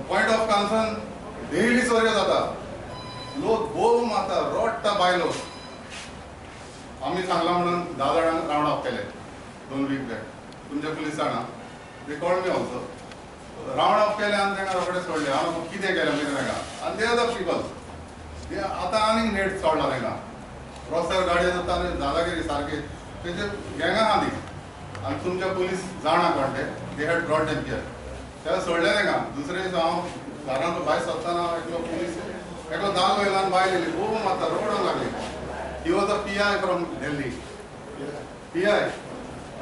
Point of concern, daily चोरयो जाता, लोक बोव मारता, रडटा बायलो. आमी सांगलां म्हणून 10 जाणांक रावंड ऑफ केले 2 वीक बॅक. तुमचे पुलीस जाणा, they called me also. Round off केले आनी तांकां रोखडे सोडले. हांव कितें केलें मागीर तांकां? आनी they are the people. ते आतां आनीक नेट सोडला तांकां. रस्त्यार गाडयो जाता आनी दादागिरी सारकी. तेजे गँगां आहा ती आनी तुमचे पुलीस जाणा कोण ते. They had brought them here. तेन्ना सोडले तांकां. दुसरे दीस हांव घरांत भायर सरतना एकलो पुलीस, एकलो दाल वयल्यान बायल येयली, खूब मारता, रडूंक लागली. He was a PI from Delhi, PI.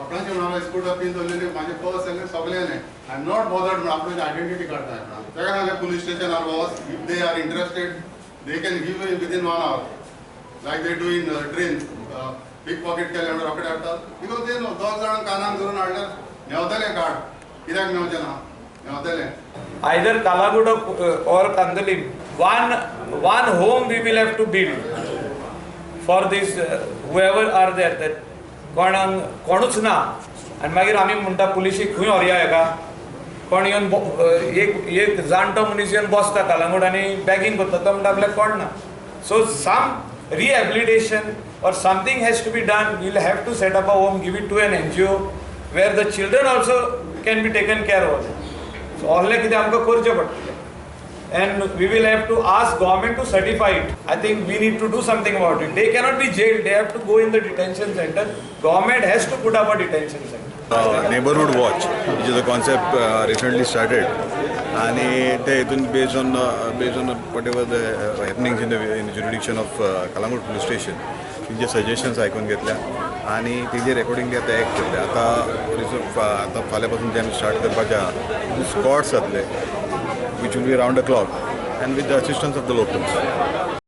आपणाचे म्हणून स्कूटर पिन दवरलेली, म्हाजे पर्स येयलें, सगळें येयलें. I am not bothered म्हणून आपणाची आयडेंटिटी काडटा आपणा. ताका सांगलें, पुलीस स्टेशनार वच. If they are interested, they can give within one hour, like they do in train. Pick pocket केले म्हणून रोखडे हाडटात, because they know. दोग जाणांक कानाक धरून हाडल्यार मेवतलें कार्ड. कित्याक मेवचें ना? मेवतलें. Either Calangute or Candolim, one home we will have to build for this whoever are there, that कोणाक कोणूच ना. आनी मागीर आमी म्हणटा, पुलिशीक खंय व्हरया हेका? कोण येवन एक एक जाणटो मनीस येवन बसता कलंगूट आनी बेगींग करता. तो म्हणटा आपल्याक कोण ना. So some rehabilitation or something has to be done. We'll have to set up a home, give it to an NGO where the children also can be taken care of. So असलें कितें आमकां करचें पडटलें and we will have to ask government to certify it. I think we need to do something about it. They cannot be jailed. They have to go in the detention center. Government has to put up a detention center. Neighborhood watch, which is a concept recently started, आणि ते हितून based on whatever the happenings in jurisdiction of Calangute police station, तेंचे suggestions आयकून घेतल्या आणि तेजे रेकॉर्डिंगली आतां act केल्ले. आतां आतां फाल्यां पासून जे आमी स्टार्ट करपाचे आहा, स्क्वॉड्स जातले which will be round the clock and with the assistance of the locals.